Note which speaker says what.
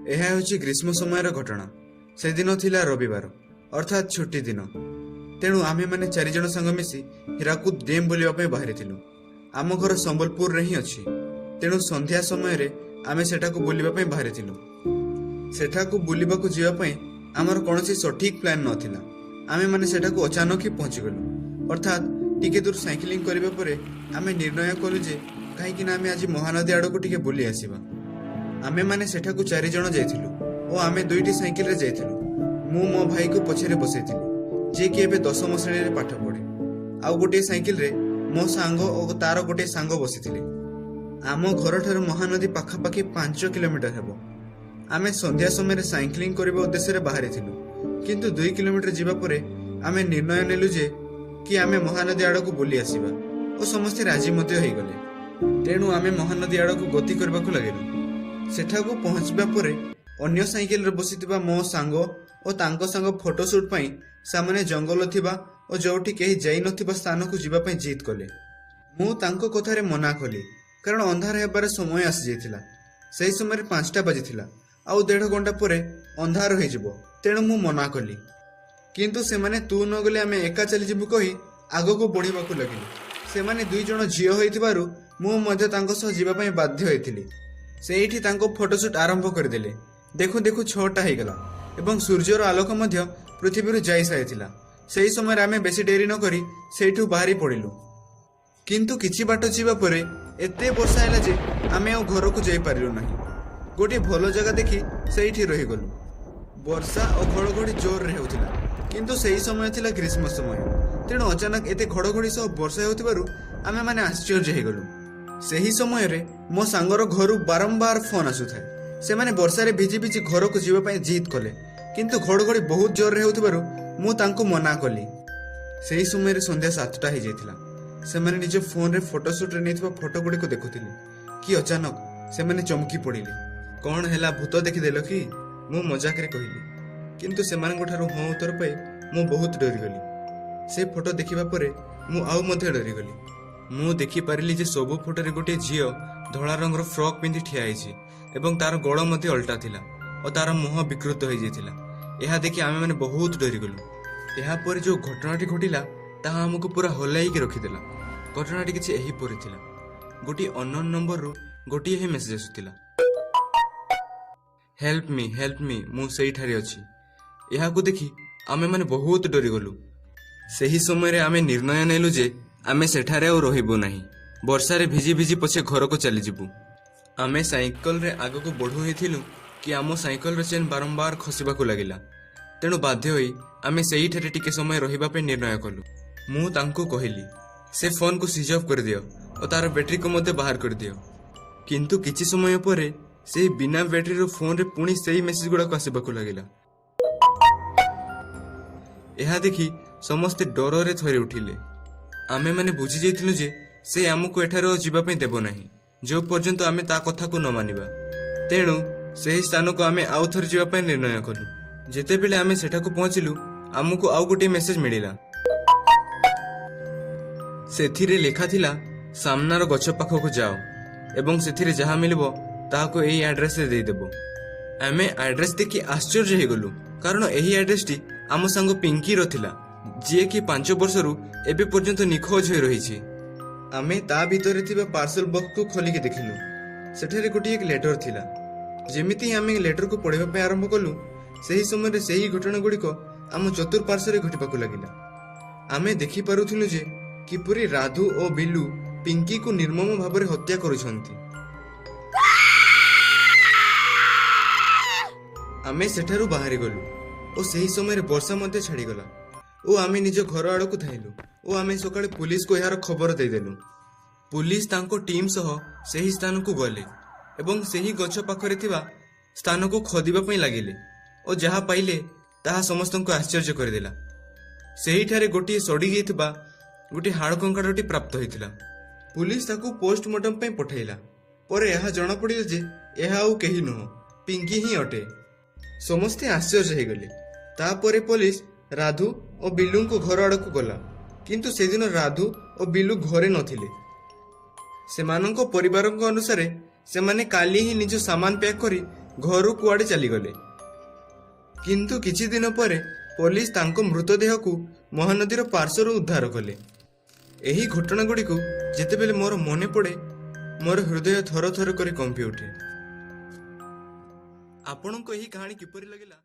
Speaker 1: ଏହା ହେଉଛି ଗ୍ରୀଷ୍ମ ସମୟର ଘଟଣା। ସେଦିନ ଥିଲା ରବିବାର, ଅର୍ଥାତ୍ ଛୁଟି ଦିନ। ତେଣୁ ଆମେମାନେ ଚାରିଜଣ ସାଙ୍ଗ ମିଶି ହୀରାକୁଦ ଡ୍ୟାମ୍ ବୁଲିବା ପାଇଁ ବାହାରିଥିଲୁ। ଆମ ଘର ସମ୍ବଲପୁରରେ ହିଁ ଅଛି, ତେଣୁ ସନ୍ଧ୍ୟା ସମୟରେ ଆମେ ସେଠାକୁ ବୁଲିବା ପାଇଁ ବାହାରିଥିଲୁ। ସେଠାକୁ ବୁଲିବାକୁ ଯିବା ପାଇଁ ଆମର କୌଣସି ସଠିକ୍ ପ୍ଲାନ୍ ନଥିଲା। ଆମେମାନେ ସେଠାକୁ ଅଚାନକ ହିଁ ପହଞ୍ଚିଗଲୁ। ଅର୍ଥାତ୍ ଟିକେ ଦୂର ସାଇକେଲିଂ କରିବା ପରେ ଆମେ ନିର୍ଣ୍ଣୟ କଲୁ ଯେ କାହିଁକି ନା ଆମେ ଆଜି ମହାନଦୀ ଆଡ଼କୁ ଟିକେ ବୁଲି ଆସିବା। ଆମେମାନେ ସେଠାକୁ ଚାରିଜଣ ଯାଇଥିଲୁ ଓ ଆମେ ଦୁଇଟି ସାଇକେଲରେ ଯାଇଥିଲୁ। ମୁଁ ମୋ ଭାଇକୁ ପଛରେ ବସେଇଥିଲି, ଯିଏକି ଏବେ 10ମ ଶ୍ରେଣୀରେ ପାଠ ପଢ଼େ। ଆଉ ଗୋଟିଏ ସାଇକେଲରେ ମୋ ସାଙ୍ଗ ଓ ତାର ଗୋଟିଏ ସାଙ୍ଗ ବସିଥିଲେ। ଆମ ଘରଠାରୁ ମହାନଦୀ ପାଖାପାଖି 5 କିଲୋମିଟର ହେବ। ଆମେ ସନ୍ଧ୍ୟା ସମୟରେ ସାଇକେଲିଂ କରିବା ଉଦ୍ଦେଶ୍ୟରେ ବାହାରିଥିଲୁ, କିନ୍ତୁ 2 କିଲୋମିଟର ଯିବା ପରେ ଆମେ ନିର୍ଣ୍ଣୟ ନେଲୁ ଯେ କି ଆମେ ମହାନଦୀ ଆଡ଼କୁ ବୁଲି ଆସିବା ଓ ସମସ୍ତେ ରାଜି ମଧ୍ୟ ହେଇଗଲେ। ତେଣୁ ଆମେ ମହାନଦୀ ଆଡ଼କୁ ଗତି କରିବାକୁ ଲାଗିଲୁ। ସେଠାକୁ ପହଞ୍ଚିବା ପରେ ଅନ୍ୟ ସାଇକେଲରେ ବସିଥିବା ମୋ ସାଙ୍ଗ ଓ ତାଙ୍କ ସାଙ୍ଗ ଫଟୋସୁଟ୍ ପାଇଁ ସେମାନେ ଜଙ୍ଗଲ ଥିବା ଓ ଯେଉଁଠି କେହି ଯାଇନଥିବା ସ୍ଥାନକୁ ଯିବା ପାଇଁ ଜିଦ୍ କଲେ। ମୁଁ ତାଙ୍କ କଥାରେ ମନା କଲି, କାରଣ ଅନ୍ଧାର ହେବାର ସମୟ ଆସିଯାଇଥିଲା। ସେହି ସମୟରେ 5ଟା ବାଜିଥିଲା, ଆଉ ଦେଢ଼ ଘଣ୍ଟା ପରେ ଅନ୍ଧାର ହୋଇଯିବ, ତେଣୁ ମୁଁ ମନା କଲି। କିନ୍ତୁ ସେମାନେ ତୁ ନ ଗଲେ ଆମେ ଏକା ଚାଲିଯିବୁ କହି ଆଗକୁ ବଢ଼ିବାକୁ ଲାଗିଲେ। ସେମାନେ 2 ଜଣ ଝିଅ ହୋଇଥିବାରୁ ମୁଁ ମଧ୍ୟ ତାଙ୍କ ସହ ଯିବା ପାଇଁ ବାଧ୍ୟ ହୋଇଥିଲି। ସେଇଠି ତାଙ୍କ ଫଟୋସୁଟ୍ ଆରମ୍ଭ କରିଦେଲେ। ଦେଖୁ ଦେଖୁ 6ଟା ହେଇଗଲା ଏବଂ ସୂର୍ଯ୍ୟର ଆଲୋକ ମଧ୍ୟ ପୃଥିବୀରୁ ଯାଇସାରିଥିଲା। ସେହି ସମୟରେ ଆମେ ବେଶୀ ଡେରି ନକରି ସେଇଠୁ ବାହାରି ପଡ଼ିଲୁ। କିନ୍ତୁ କିଛି ବାଟ ଯିବା ପରେ ଏତେ ବର୍ଷା ହେଲା ଯେ ଆମେ ଆଉ ଘରକୁ ଯାଇପାରିଲୁ ନାହିଁ। ଗୋଟିଏ ଭଲ ଜାଗା ଦେଖି ସେଇଠି ରହିଗଲୁ। ବର୍ଷା ଓ ଘଡ଼ଘଡ଼ି ଜୋରରେ ହେଉଥିଲା, କିନ୍ତୁ ସେହି ସମୟ ଥିଲା ଗ୍ରୀଷ୍ମ ସମୟ। ତେଣୁ ଅଚାନକ ଏତେ ଘଡ଼ଘଡ଼ି ସହ ବର୍ଷା ହେଉଥିବାରୁ ଆମେମାନେ ଆଶ୍ଚର୍ଯ୍ୟ ହେଇଗଲୁ। ସେହି ସମୟରେ ମୋ ସାଙ୍ଗର ଘରୁ ବାରମ୍ବାର ଫୋନ୍ ଆସୁଥାଏ। ସେମାନେ ବର୍ଷାରେ ଭିଜି ଭିଜି ଘରକୁ ଯିବା ପାଇଁ ଜିଦ୍ କଲେ, କିନ୍ତୁ ଘଡ଼ଘଡ଼ି ବହୁତ ଜୋରରେ ହେଉଥିବାରୁ ମୁଁ ତାଙ୍କୁ ମନା କଲି। ସେହି ସମୟରେ ସନ୍ଧ୍ୟା 7ଟା ହେଇଯାଇଥିଲା। ସେମାନେ ନିଜ ଫୋନ୍ରେ ଫଟୋସୁଟ୍ରେ ନେଇଥିବା ଫଟୋ ଗୁଡ଼ିକୁ ଦେଖୁଥିଲେ କି ଅଚାନକ ସେମାନେ ଚମକି ପଡ଼ିଲେ। କ'ଣ ହେଲା, ଭୂତ ଦେଖିଦେଲ କି? ମୁଁ ମଜାକରେ କହିଲି, କିନ୍ତୁ ସେମାନଙ୍କ ଠାରୁ ହଁ ଉତ୍ତର ପାଇ ମୁଁ ବହୁତ ଡରିଗଲି। ସେ ଫଟୋ ଦେଖିବା ପରେ ମୁଁ ଆଉ ମଧ୍ୟ ଡରିଗଲି। ମୁଁ ଦେଖିପାରିଲି ଯେ ସବୁ ଫଟୋରେ ଗୋଟିଏ ଝିଅ ଧଳା ରଙ୍ଗର ଫ୍ରକ୍ ପିନ୍ଧି ଠିଆ ହେଇଛି ଏବଂ ତାର ଗୋଡ଼ ମଧ୍ୟ ଅଲଟା ଥିଲା ଓ ତାର ମୁହଁ ବିକୃତ ହୋଇଯାଇଥିଲା। ଏହା ଦେଖି ଆମେମାନେ ବହୁତ ଡରିଗଲୁ। ଏହାପରେ ଯେଉଁ ଘଟଣାଟି ଘଟିଲା ତାହା ଆମକୁ ପୁରା ହଲାଇକି ରଖିଦେଲା। ଘଟଣାଟି କିଛି ଏହିପରି ଥିଲା। ଗୋଟିଏ ଅନନୋନ୍ ନମ୍ବରରୁ ଗୋଟିଏ ହିଁ ମେସେଜ ଆସୁଥିଲା, ହେଲ୍ପ ମି, ହେଲ୍ପ ମି, ମୁଁ ସେଇଠାରେ ଅଛି। ଏହାକୁ ଦେଖି ଆମେମାନେ ବହୁତ ଡରିଗଲୁ। ସେହି ସମୟରେ ଆମେ ନିର୍ଣ୍ଣୟ ନେଲୁ ଯେ ଆମେ ସେଠାରେ ଆଉ ରହିବୁ ନାହିଁ, ବର୍ଷାରେ ଭିଜି ଭିଜି ପଛେ ଘରକୁ ଚାଲିଯିବୁ। ଆମେ ସାଇକେଲରେ ଆଗକୁ ବଢ଼ୁ ହିଁ ଥିଲୁ କି ଆମ ସାଇକେଲର ଚେନ୍ ବାରମ୍ବାର ଖସିବାକୁ ଲାଗିଲା। ତେଣୁ ବାଧ୍ୟ ହୋଇ ଆମେ ସେଇଠାରେ ଟିକେ ସମୟ ରହିବା ପାଇଁ ନିର୍ଣ୍ଣୟ କଲୁ। ମୁଁ ତାଙ୍କୁ କହିଲି, ସେ ଫୋନ୍କୁ ସୁଇଚ୍ ଅଫ୍ କରିଦିଅ ଓ ତାର ବ୍ୟାଟେରୀକୁ ମଧ୍ୟ ବାହାର କରିଦିଅ। କିନ୍ତୁ କିଛି ସମୟ ପରେ ସେହି ବିନା ବ୍ୟାଟେରୀର ଫୋନ୍ରେ ପୁଣି ସେଇ ମେସେଜ ଗୁଡ଼ାକ ଆସିବାକୁ ଲାଗିଲା। ଏହା ଦେଖି ସମସ୍ତେ ଡରରେ ଥରି ଉଠିଲେ। ଆମେମାନେ ବୁଝି ଯାଇଥିଲୁ ଯେ ସେ ଆମକୁ ଏଠାରୁ ଆଉ ଯିବା ପାଇଁ ଦେବ ନାହିଁ, ଯେଉଁ ପର୍ଯ୍ୟନ୍ତ ଆମେ ତା କଥାକୁ ନ ମାନିବା। ତେଣୁ ସେହି ସ୍ଥାନକୁ ଆମେ ଆଉ ଥରେ ଯିବା ପାଇଁ ନିର୍ଣ୍ଣୟ କଲୁ। ଯେତେବେଳେ ଆମେ ସେଠାକୁ ପହଞ୍ଚିଲୁ, ଆମକୁ ଆଉ ଗୋଟିଏ ମେସେଜ ମିଳିଲା। ସେଥିରେ ଲେଖା ଥିଲା, ସାମ୍ନାର ଗଛ ପାଖକୁ ଯାଅ ଏବଂ ସେଥିରେ ଯାହା ମିଳିବ ତାହାକୁ ଏହି ଆଡ୍ରେସରେ ଦେଇଦେବ। ଆମେ ଆଡ୍ରେସ ଦେଖି ଆଶ୍ଚର୍ଯ୍ୟ ହେଇଗଲୁ, କାରଣ ଏହି ଆଡ୍ରେସଟି ଆମ ସାଙ୍ଗ ପିଙ୍କିର ଥିଲା, ଯିଏକି 5 ବର୍ଷରୁ ଏବେ ପର୍ଯ୍ୟନ୍ତ ନିଖୋଜ ହୋଇ ରହିଛି। ଆମେ ତା ଭିତରେ ଥିବା ପାର୍ସଲ ବକ୍ସକୁ ଖୋଲିକି ଦେଖିଲୁ। ସେଠାରେ ଗୋଟିଏ ଲେଟର ଥିଲା। ଯେମିତି ଆମେ ଲେଟରକୁ ପଢ଼ିବା ପାଇଁ ଆରମ୍ଭ କଲୁ, ସେହି ସମୟରେ ସେହି ଘଟଣା ଗୁଡ଼ିକ ଆମ ଚତୁଃପାର୍ଶ୍ୱରେ ଘଟିବାକୁ ଲାଗିଲା। ଆମେ ଦେଖିପାରୁଥିଲୁ ଯେ କିପରି ରାଧୁ ଓ ବିଲୁ ପିଙ୍କିକୁ ନିର୍ମମ ଭାବରେ ହତ୍ୟା କରୁଛନ୍ତି। ଆମେ ସେଠାରୁ ବାହାରିଗଲୁ ଓ ସେହି ସମୟରେ ବର୍ଷା ମଧ୍ୟ ଛାଡ଼ିଗଲା ଓ ଆମେ ନିଜ ଘର ଆଡ଼କୁ ଧାଇଁଲୁ ଓ ଆମେ ସକାଳେ ପୁଲିସକୁ ଏହାର ଖବର ଦେଇଦେଲୁ। ପୁଲିସ ତାଙ୍କ ଟିମ୍ ସହ ସେହି ସ୍ଥାନକୁ ଗଲେ ଏବଂ ସେହି ଗଛ ପାଖରେ ଥିବା ସ୍ଥାନକୁ ଖୋଦିବା ପାଇଁ ଲାଗିଲେ ଓ ଯାହା ପାଇଲେ ତାହା ସମସ୍ତଙ୍କୁ ଆଶ୍ଚର୍ଯ୍ୟ କରିଦେଲା। ସେହିଠାରେ ଗୋଟିଏ ସଢ଼ିଯାଇଥିବା ଗୋଟିଏ ହାଡ଼ କଙ୍କାଳଟି ପ୍ରାପ୍ତ ହୋଇଥିଲା। ପୁଲିସ ତାକୁ ପୋଷ୍ଟମର୍ଟମ ପାଇଁ ପଠାଇଲା। ପରେ ଏହା ଜଣାପଡ଼ିଲା ଯେ ଏହା ଆଉ କେହି ନୁହଁ, ପିଙ୍କି ହିଁ ଅଟେ। ସମସ୍ତେ ଆଶ୍ଚର୍ଯ୍ୟ ହେଇଗଲେ। ତାପରେ ପୋଲିସ ରାଧୁ ଓ ବିଲୁଙ୍କ ଘର ଆଡ଼କୁ ଗଲା, କିନ୍ତୁ ସେଦିନ ରାଧୁ ଓ ବିଲୁ ଘରେ ନଥିଲେ। ସେମାନଙ୍କ ପରିବାରଙ୍କ ଅନୁସାରେ ସେମାନେ କାଲି ହିଁ ନିଜ ସାମାନ ପ୍ୟାକ୍ କରି ଘରୁ କୁଆଡ଼େ ଚାଲିଗଲେ। କିନ୍ତୁ କିଛି ଦିନ ପରେ ପୋଲିସ ତାଙ୍କ ମୃତଦେହକୁ ମହାନଦୀର ପାର୍ଶ୍ୱରୁ ଉଦ୍ଧାର କଲେ। ଏହି ଘଟଣାଗୁଡ଼ିକୁ ଯେତେବେଳେ ମୋର ମନେ ପଡ଼େ, ମୋର ହୃଦୟ ଥର ଥର କରି କମ୍ପି ଉଠେ। ଆପଣଙ୍କୁ ଏହି କାହାଣୀ କିପରି ଲାଗିଲା?